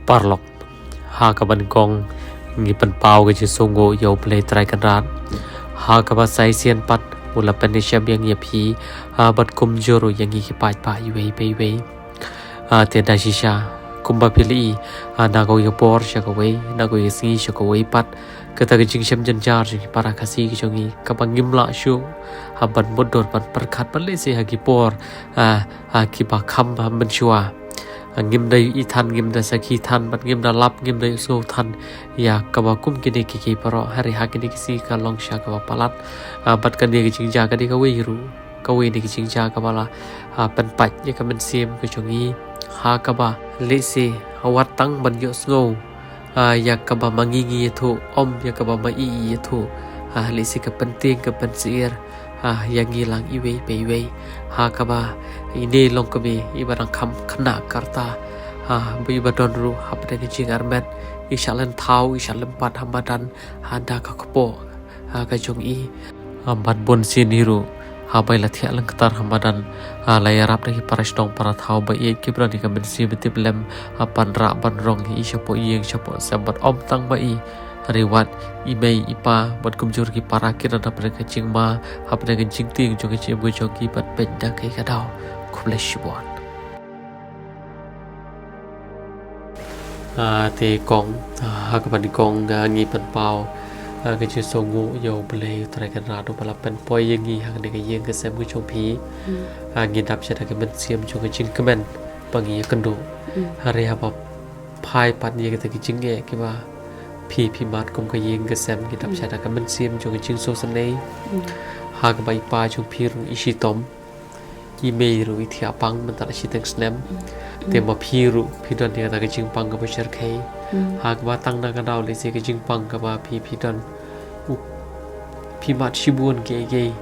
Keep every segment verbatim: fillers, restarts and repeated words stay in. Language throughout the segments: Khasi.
Paralok, ha kaba nyngkong ngi pynpaw ka jingsngewnguh ïa U Blei Trai Kynrad, ha kaba sa shisien pat u la pynïashem ïa ngi ïa phi, ha bad kumjuh ruh ïa ngi ki paidbah iwei pa iwei. Ah, te da shisha, kumba phi la i, ah, na kawei ka por sha kawei, na kawei ka sngi sha kawei pat, kata ka jingshem jynjar jong ki para Khasi ki jong ngi, kaba ngim lah shuh, ah, ban mutdur ban pyrkhat ban lehse ha ki por, ah, ah, kiba kham, ah, mynshuwa. Ah, ngim da ïohi than, ngim da sakhi than, bad ngim da lap, ngim da ïohsngew than ïa kaba kum kine kiei kiei baroh, hynrei ha kine ki sngi ka long sha kaba palat, ah, bad kane ka jingjia ka dei kawei ruh. Kawei na ki jingjia kaba la, ah, pynpait ïa ka mynsiem ka jong ngi, ha kaba lehse wat tang ban ïohsngew, ah, ïa kaba ma ngi ngi ïathuh, ym ïa kaba ma i i ïathuh, ah, lehse ka pyntieng ka pynsyier, ah, ïa ngi lang iwei pa iwei, ha kaba ine long kaba iba dang kham khynnah ka rta, ah, ba iba don ruh hapdeng ka jingarmet, i shah lynthaw, i shah lympat ha madan, ha da ka kpoh, ha ka jong i. Ah, bad bun sien hi ruh, haba i la thiah lyngktar ha madan, ah, la ïarap da ki para shnong para thaw ba ïeit kiba don ïa ka mynsiem ba tip lem, ah, ban rah ban rong ïa i shapoh ïing shapoh sem bad ym tang ma i, hynrei wat i mei i pa bad kumjuh ki para ki don hapdeng ka jingma, hapdeng ka jingtieng jong ka jingim ka jong ki bad peit da kaei ka daw. Khublei shibun. Ah, te kong, ah, ha kaba nyngkong, ah, ngi pynpaw, ah, ka jingsngewnguh ïa U Blei U Trai Kynrad uba la pynpoi ïa ngi hangne ha ka ïing ka sem ka jong phi. Hmm. Ah, ngi dap sha da ka mynsiem jong ka jingkmen ba ngi ïakynduh. Hmm. Hynrei haba phai pat ïa kita ki jingeh kiba phi phi mad kum ka ïing ka sem, ngi dap, hmm, sha da ka mynsiem jong ka jingsngewsynei. Hmm. Ha kaba i pa jong phi ruh i shitom. I mei ruh i thiah pang mynta la shiteng snem. Mm. Te, mm, ma phi ruh phi don ïa kata ka jingpang kaba shyrkhei. Mm. Ha kaba tang na ka daw lehse ka jingpang kaba phi phi don. U, phi mad shibun kiei kiei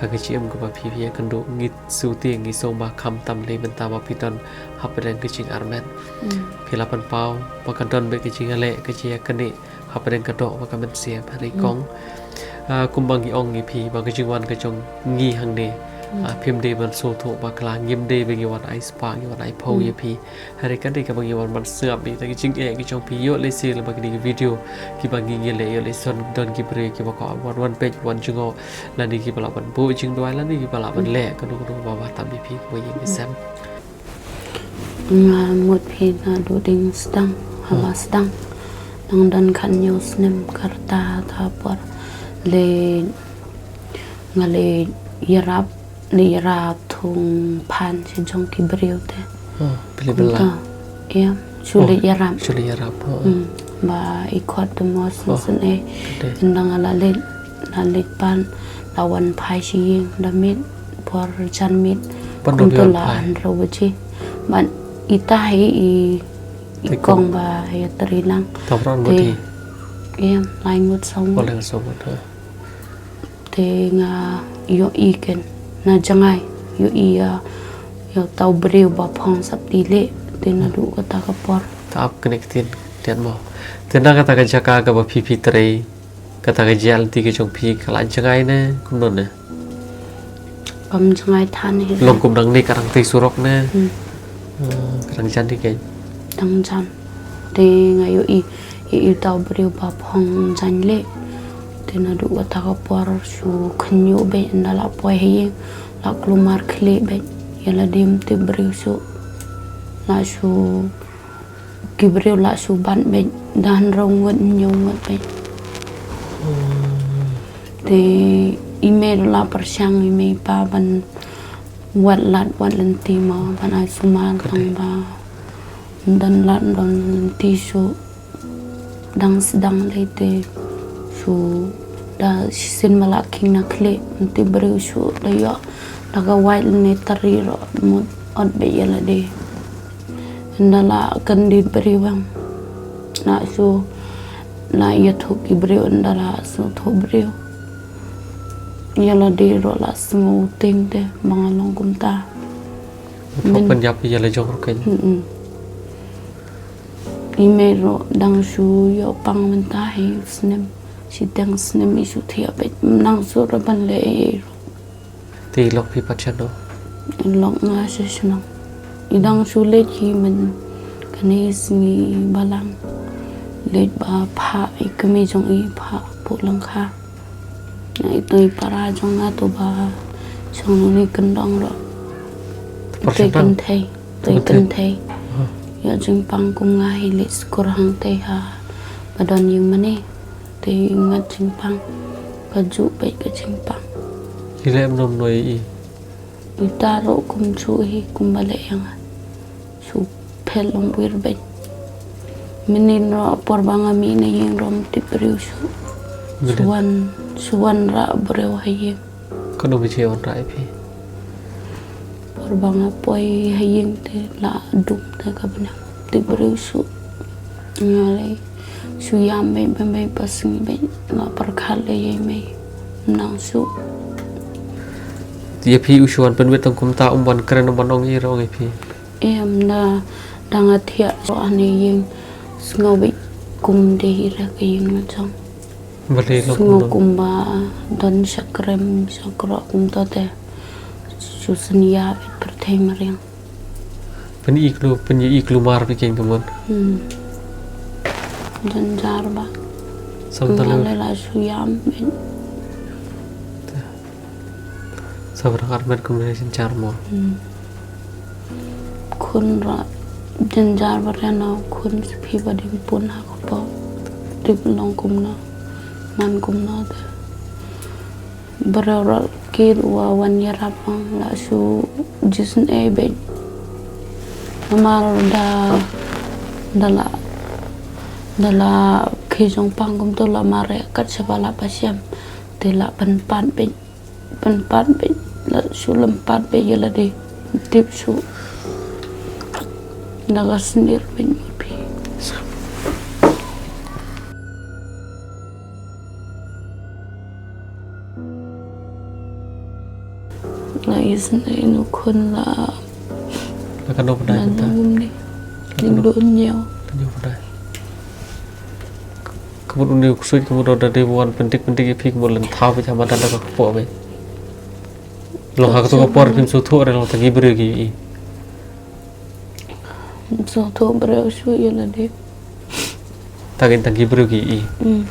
ha ka jingim kaba phi phi ïakynduh, ngi shu tieng ngi shu ma kham tam lei mynta ba phi don hapdeng ka jingarmet. Mm. Phi la pynpaw ba ka don beit ka jingïaleh ka jingïaknieh hapdeng ka doh bad ka mynsiem, hynrei, mm, kong. Ah, kumba ngi ong ïa phi ba ka jingwan ka jong ngi hangne, mm, ah, phim dei ban sngewthuh bakla, ngim dei ba ngi wan ai spah, ngi wan ai phew, mm, ïa phi. Hynrei ka dei kaba ngi wan ban sngap ïa kita ki jingeh ki jong phi, ïoh lehse lyngba kine ki video kiba ngi ngi leh, ïoh lehse don ki briew kiba kwah wan wan peit wan jngoh, lane kiba lah ban buh jingduwai, lane kiba lah ban, mm, leh kano kano kaba tam ïa phi kumba ïing, mm, sem. Nga mut phi naduh ding sdang, ha la, hmm, sdang. Nang don khathynñiew snem ka rta ha por. Leit, nga leit ïarap, leit ïarap thung phan sha jong ki briew te. Oh, phi leit bylla. Kumta. Ïa, shu, oh, leit ïarap. Shu leit ïarap, oh. Hmm. Ba i khot te mo sngewsynei. Oh, ka dei. Ynda nga la leit, la leit pan, la wan phai sha ïing, da miet por janmiet. Kumta la hynriew baje. Bad ita hi i, i kong ba ïatrei lang. Te, ïa, lai ngut saw ngut. Oh, lai ngut saw ngut, ha. Te nga ïohi ken, na jngai, ïohi ïa, ïa uta u briew ba phong sap tylli, te naduh kata ka por. Ta ap kane ka ktien, ktien mo. Te na kata ka jaka kaba phi phi trei, kata ka jaka lynti ka jong phi ka la jngai ne kumno ne? Kam jngai than hi. Long kum dang ne ka dang tei surok ne? Hmm. Ah, ka dang jan hi keiñ. Dang jan. Te nga ïohi, ïohi uta u briew ba phong jaiñ leh. Te naduh kata ka por shu khynñiuh beit ynda la poi ha ïing, la kulmar khlieh beit. Ïa lade ym tip briew shuh. La shu Ki briew la shu bat beit da hynriew ngut hynñiew ngut beit. Te i mei ruh la pyrshang i mei i pa ban wad lad wad lynti mo ban ai sumar tang ba ym don lad ym don lynti shuh. Dang sdang lei te shu da shisien ba la khing na khlieh ym tip briew shuh da ïoh da ka wait lane tari ruh mut ot beit ïa lade. Ynda la kyndit briew em. La shu, la ïathuh ki briew ynda la shu thuh briew. Ïa lade ruh la sngew tieng te ba nga long kumta. Pynïap ïa la jong ruh keiñ. Mm-mm. I mei ruh dang shu ïoh pang mynta hi u snem. Shiteng snem i shu thiah beit, nang shu ruh ban leh ei ei ruh. Te i lok phi pat shano? I lok nga sha shnong. I dang shu leit hi mynta ka Ni sngi balang. Leit ba phah i kmie jong i phah puk lyngkha. Nga i toi para jong nga to ba shong nuni kyndong ro. Par Toi shong tang. Kynthei, toi Kynthei. Kynthei. Ïa jingpang kum nga hi leit skur hangtei ha ba don ïing mane. Te ngat jingpang ka ju peit ka jingpang. Ki leh mano mano ïa i. Ita ro kum ju hi kum ba leh ïa nga. Shu phel long wir beit. Mynnin ro por ba nga mih na ïing ro mtip briew shu. Mynnin. Shu wan, shu wan rah briew ha ïing. Kano biji wan rah ïa phi? Por ba nga poi ha ïing te la dum te ka bneng. Te briew shu. Nga lei shu ïam beit beit beit ba sngi beit la pyrkhat lei ïa mei. Nang shu. Ïa phi u shu wan pynwit tang kumta um wan kren um wan ong ïa ong ïa phi. Em da, da nga thiah shuwa ne ïing sngew beit kum dei hi re ka ïing na jong. Balei long sngew kumno? Kumba don shakrem shakro kumto te. Shu snia beit pyrthei mariang. Pyn-i klu, pyn-i klu mar beit ken ka mon. Hmm. Jynjar ba. Sam ta nga le. Le la shu ïam beit. Sa ba dang armet kumne jynjar mo. Hmm. Khun ra jynjar ba rian na khun sa phi ba ding pun ha kpoh. Tip long kumno. Man kumno te. Briew ra kit wa wan ïarap ong la shu jisnei beit. Namar da, da la, da la ki jong pang kumto la mare kat shaba la pasiam. Te la pynpat beit. Pynpat beit la shu lympat beit ïa lade. Tip shu. Da ka snier beit ma phi. La isnei nu khun la. La ka nop dai mynta. Nang um ni. Ling do nyeo. Ka nop dai. Ka mut uni u ksuid, ka mut da dei wan pyndik pyndik ïa phi, ka mut lynti beit ha madan da ka kpoh beit. Long ha kato ka por phim sngewthuh re long tang ki briew ki i. Sngewthuh briew shu ïa lade. Tang in tang ki briew ki i. Hmm.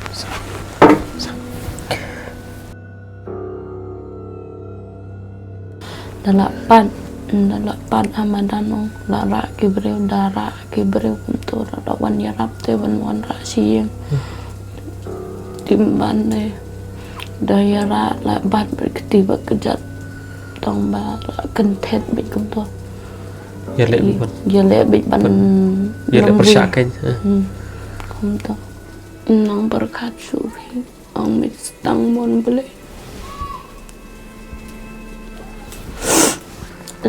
Da la pat, da la pat ha madan ong, la rah ki briew, da rah ki briew kumto, da la wan ïarap te ban wan rah sha ïing. Tim ban ne, da ïarah la bat bad kti bad kjat, tang ba la kynthet bad kumto. Ïaleh bad ban. Ïaleh bad ban. Ban ïaleh pyrshah kein, eh. Hmm. Kumto. Nang pyrkhat shuh phi. Ong mei stang mon Blei.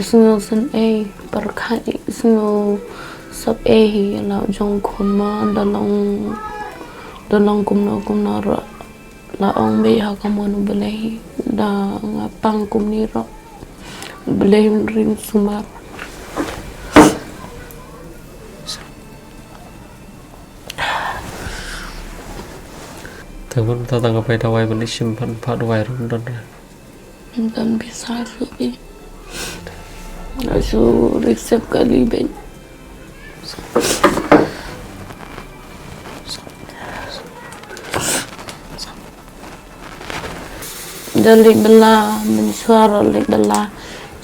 Sngew sngewsih pyrkhat, sngew sap ei hi la jong khun ma da long, da long kumno kumno ruh la ong mei ha ka mon Blei da nga pang kumne ruh Blei un ring sumar. Tang ban ta tang ka pai dawai ban i shim ban pat dawai rum don re. Don pisa shuh i. Nga shu receive kali beit. Da leit bylla mynshuwa ruh leit bylla.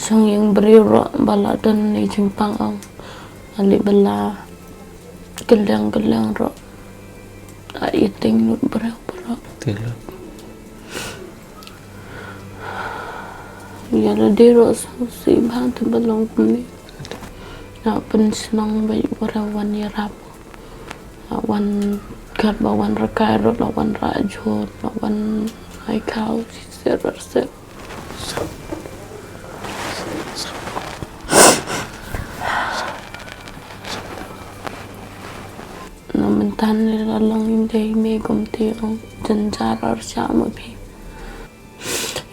Shong ïing briew ruh ba la don ne jingpang ong. Leit bylla. Kylleng kylleng ruh. A ïa teng lut briew ruh. Teng lut. Ïa lade ruh sngewsih bha te ba long kumne. Nga pynsngew ba ïa briew wan ïarap. Nga wan kat ba wan rkai ruh la wan rah jhur la wan ai khaw shisha ruh shisha. Na mynta ne la long ïa i mei kumta ong jynjar ar shah ma phi.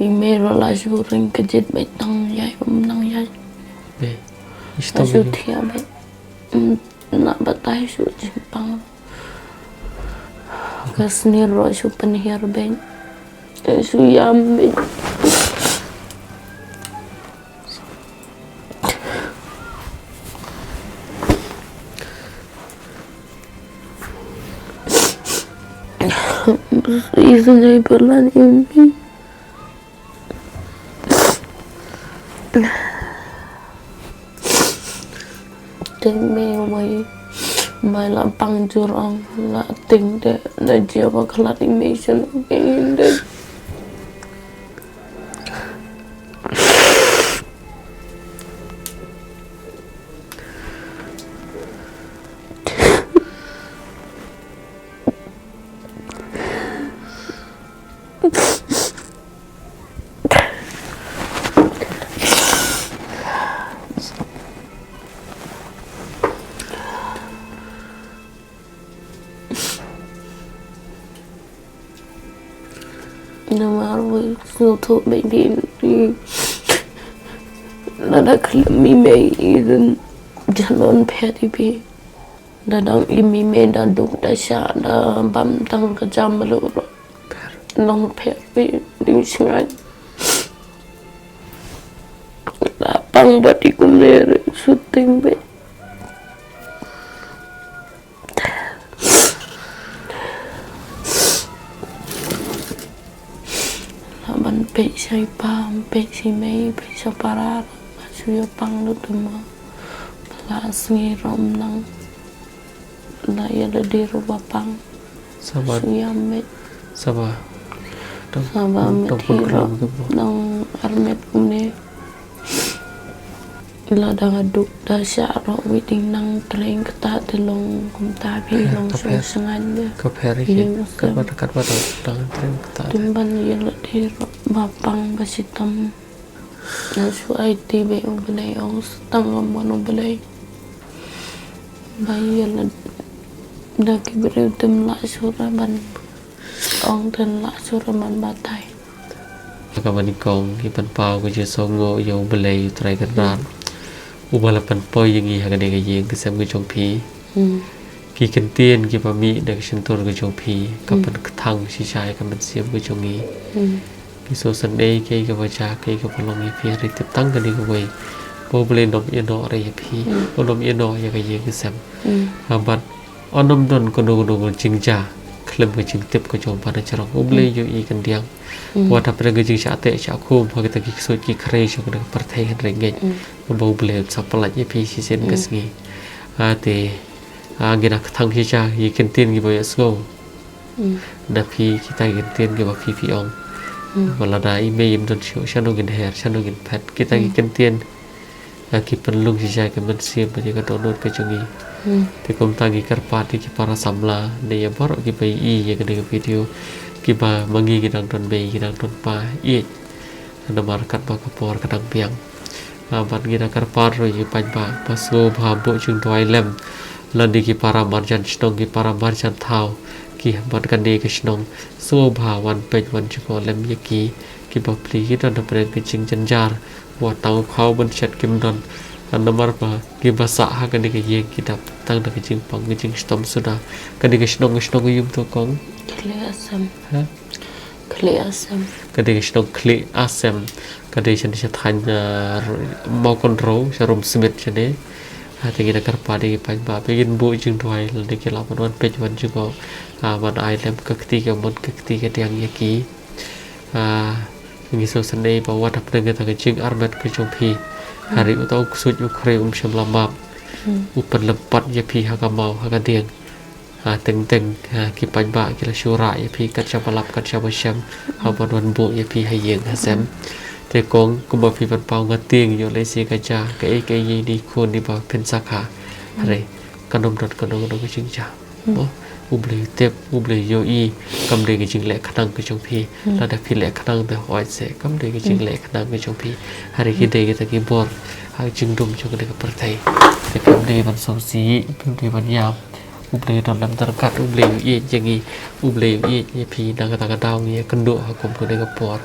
I mei ruh la shu ring kjit bad nang ïai um nang ïai. Be. La shu thiah bad. Mm, na batai shu jingpang. Ka snier ruh shu pynhiar bad. Shu ïam bad. Isn't I berlan in me? Ting me mai mai la pang jur ong la ting de na jia ba khalat i me shen ke in de. Namar wei sngewthuh bad phi. Lada khlem i mei i don janon phet i phi. Da dang i mei mei da duk da shah da bam tang ka jam malu. Nong phet phi ding shngain. Da pang bad i kumne re shooting phi. Lah ban peit sha i pa, peit sha i mei, peit sha para, shu ïa pang lut ma. Lah sngi rom nang. Lah ïa lade ruh ba pang. Saba. Shu ïa met. Saba. Saba met hi ruh. Nang armet kumne. Lada nga duk da shah roh wei ding nang treng kata te long kumta phi long shu sngewthuh de. Ka pher hi. Kat ba kat ba dang treng kata te. Dum ban ïa lade ruh ba pang ba shitom. Na shu ai ti ba u Blei ong stang ngam ban u Blei. Ba ïa lada ki briew dum lah shu ra ban ong dum lah shu ra ban batai. Ka ba nyngkong i pynpaw ka jingsngew ïa u Blei u Trai Kynrad. Uba la pynpoi ïa ngi ha kane ka ïing ka sem ka jong phi. Ki kyntien kiba mih na ka shyntur ka jong phi ka pynkthang shisha ïa ka mynsiem ka jong ngi. Ki sngewsynei kaei kaba jia kaei kaba long ïa phi hynrei tip tang kane kawei. Ba u Blei un ym ïehnoh re ïa phi. Un ym ïehnoh ïa ka ïing ka sem. Bad un ym don kano kano ka jingjia khlem ka jingtip ka jong u ba na jrong. U Blei u ïohi kyndiang. Wat hapdeng ka jingshah teh shah khum ha kita ki ksuid ki khrei jong ka pyrthei hynrei ngeit ba u Blei un sa pyllait ïa phi shisien ka sngi. Te ngi da kthang shisha ïa ki kyntien kiba ïohsngew na phi kita ki kyntien kiba phi phi ong. Ba lada i mei im don shuh shano ngin her shano ngin phet kita ki kyntien. Ki pynlong shisha ka mynsiem bad ïa ka dohnud ka jong ngi. Te kumta ngi kyrpad ïa ki para samla ne ïa baroh kiba ïohi ïa kane ka video kiba ma ngi ngi dang don mei ngi dang don pa ïeit. Namar katba ka por ka dang biang. Bad ngi da kyrpad ruh ïa ki paidbah ba sngewbha buh jingduwai lem. Lane ki para marjan shnong ki para marjan thaw ki bad kane ka shnong sngewbha wan peit wan jngoh lem ïa ki kiba pli ki don hapdeng ka jingjynjar. Wat tang u khaw ban shet kim don. Namar ba kiba sah ha kane ka ïing ki dap tang da ka jingpang ka jingshitom suda. Kane ka shnong ka shnong ïum to kong. Khlieh Asem. Ha? Khlieh Asem. Kane ka shnong Khlieh Asem. Kane sha sha thaiñ Mawkynrew sha Rymsmit shane. Ha te ngi da kyrpad ïa ki paidbah ba kin buh jingduwai lane ki lah ban wan peit wan jngoh. Ha ban ai lem ka kti ka mon ka kti ka diang ïa ki. Ngi sngewsynei ba wat hapdeng kata ka jingarmet ka jong phi. Hynrei uta u ksuid u khrei um shym la map. U pynlympat ïa phi ha ka maw ha ka dieng. Teng teng ki paidbah ki la shu rah ïa phi kat shaba lap kat shaba shem. Ha ban wan buh ïa phi ha ïing ha sem. Te kong kumba phi pynpaw nga tieng ïoh lehse ka jia kaei kaei ïa ine i khun iba phin sa kha. Hynrei kan ym don kano kano ka jingjia. Mo, U Blei u tip, U Blei u ïohi, kam dei ka jingleh khnang ka jong phi. Lada phi leh khnang te hooid se, kam dei ka jingleh khnang ka jong phi. Hynrei ki dei kita ki bor ha ka jingdum jong kane ka pyrthei. Te phim dei ban sngewsih, phim dei ban ïam. U Blei u don lem ryngkat, U Blei u ïeit ïa ngi, U Blei u ïeit ïa phi na kata ka daw ngi ïakynduh ha kum kane ka por.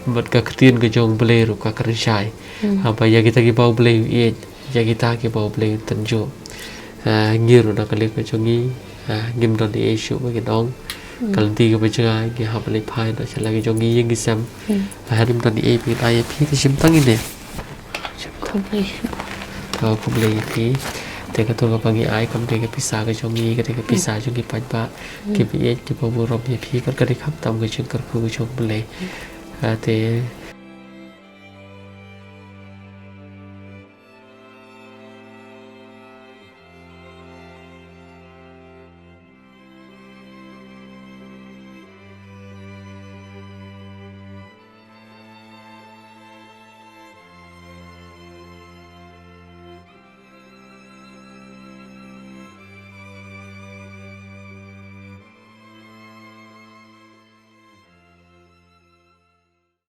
Bad ka ktien ka jong U Blei ruh ka kren shai. Haba ïa kita kiba U Blei u ïeit, ïa kita kiba U Blei u tynjuh. Ngi ruh na ka liang ka jong ngi ngim don ei ei shuh ba ngin ong. Ka lynti kaba jngai ngi hap ban leit phai noh sha la ka jong ngi ïing ngi sem. Hangne ngim don ei ei ba ngin ai ïa phi te shim tang ine. Khublei. Khublei ïa phi. Te kato kaba ngi ai kam dei ka pisa ka jong ngi, ka dei ka pisa jong ki paidbah kiba ïeit, kiba burom ïa phi, bad ka dei khamtam ka jingkyrkhu ka jong U Blei. Ah, te